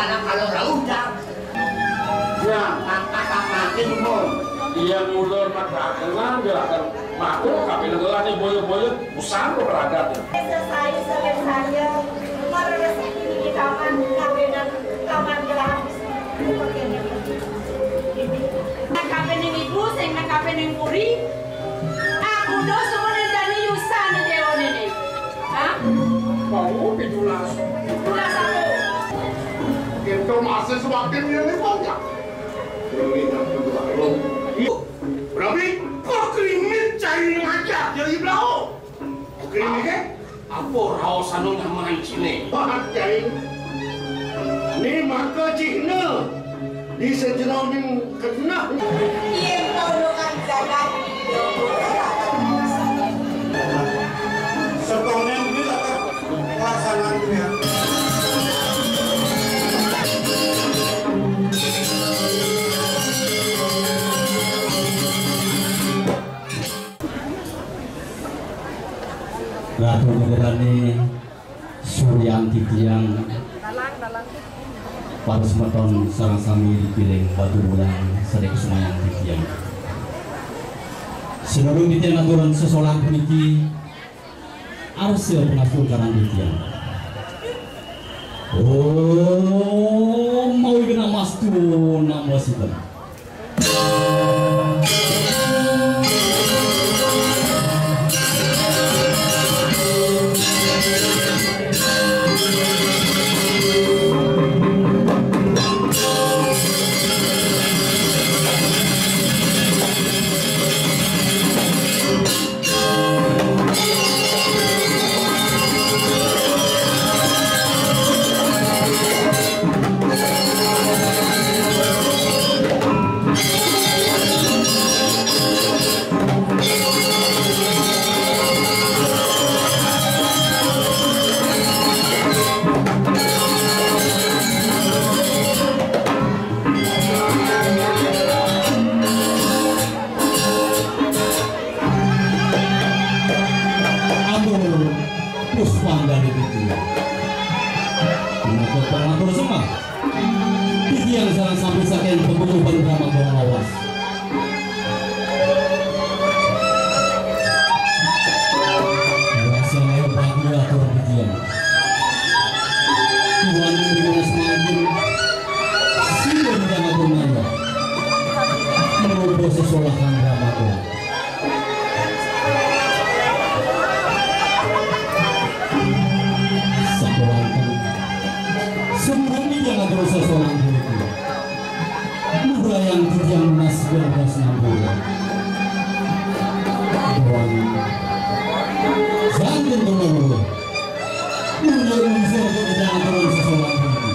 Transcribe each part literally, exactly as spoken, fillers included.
Kalau rauh dah. Ya, tak tak tak mati mau. Dia mula mat rakengan dia akan mabuk, tapi ngelah ni boyo-boyo, usah lo beradat. Saya, saya, saya, saya, rezeki di taman, kawinan taman gelah. Nang kabeh ning ibu, sing nang kabeh ning puri. Aku do suwune jani yusan dewa nene. Hah? Mau pitulas. Pitulas aku. Kita masih semakin yang ini banyak. Ini yang kedua, lo. Berarti kok krimit cari ngajak jadi blau. Oke, ini ke? Apa raos anu nyaman sini? Wah, cai. Ni maka cihna di sajeroning keneh. Yen kau dokan jagat, sekonen di latar pelaksanaan dunia. Ratu Ngerane Suryan titiang, para semeton sareng sami dikiring batu bulan sane kusumayang titiang. Sedurung titiang ngaturang sesolah puniki, arsa pangastukarang titiang. Om Mawi Namastu Namo Sidam. Atur puspandari titiang. Punika pangatur sembah. Titiang sareng sami saking paguguban Rama Kong lawas. Rasa ayo bagi atur titiang. Tuhan ing rinas mangkin. Sira titiang atur nanda. Merubah sesolahan Rama Kong. Sakewanten. Semuanya yang atur sesolan puniki. Mubrayang titiang nunas gergas ngampura. Doang. Janten tulung. Mulia nunas gergas ngampura sesolan puniki.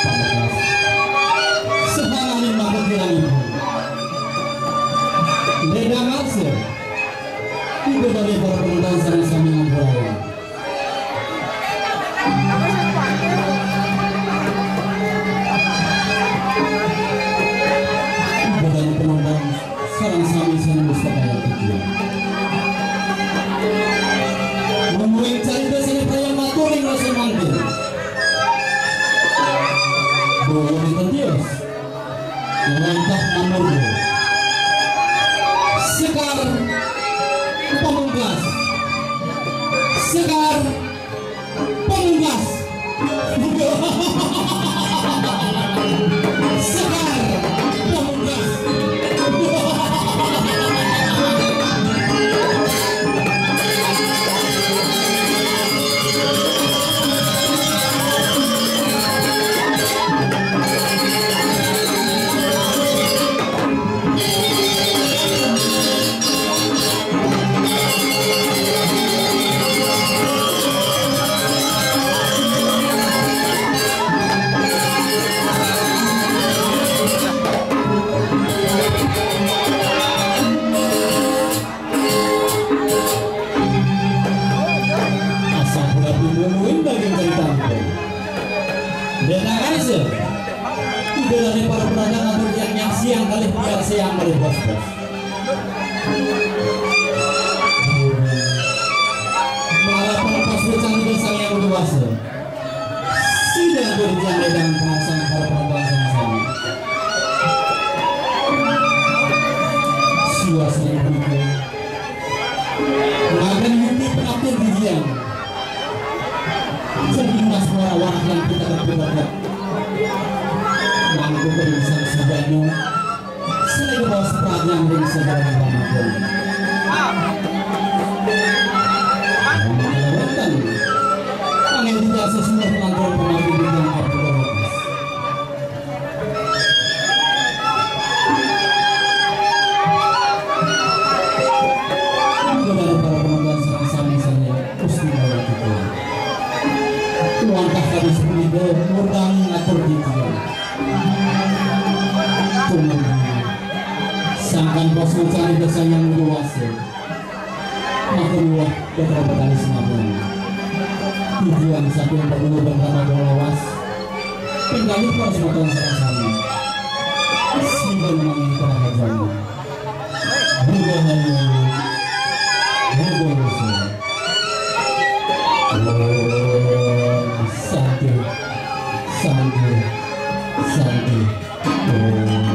Pamekas. Sepanganing maka kirang ibu. Ledang arsa. Ibu bagi para penonton sareng sami ngampura. Ibu bagi penonton sareng sami sing mustaka yang kecil. Mungguing carita sing praya matur ing rasa mangkin. Boyo wonten tios. Wantah manurbo. Sekar pamungkas. Sekar pamungkas. Sekar pamungkas. Asampun pungguing daging karitampo. Dena arsa. Ibaratnya para pedagang atau yang, yang siang kali biar siang kali bos-bos. Malah pas wecang itu saya Dewasa. Sida berjalan dalam perasaan para perempuan sama-sama. Siwa sering berpikir. Makan yuti pengatur didian. Jadi mas warak-warak yang kita berdebat. Mangku berisan sudahnya. Selain bahwa seperhatian ring segala yang mangku. Mengharapkan. Angin tidak sesudah pengatur pengatur di dalam apa. Kepada para penonton sareng sami sane Gusti Maulana Tuhan. Wantah kami sepunika ngundang atur titiang. Tumuli. Sangkan pas ngucani dasa yang dewasa. Maka miwah beberapa kali semalam. Tujuan saking pengulu dan rama lawas. Penggalih para semeton sareng sami. Sida mangin kerahajana. Budaya, budaya. Om Santi, Santi, Santi. Om.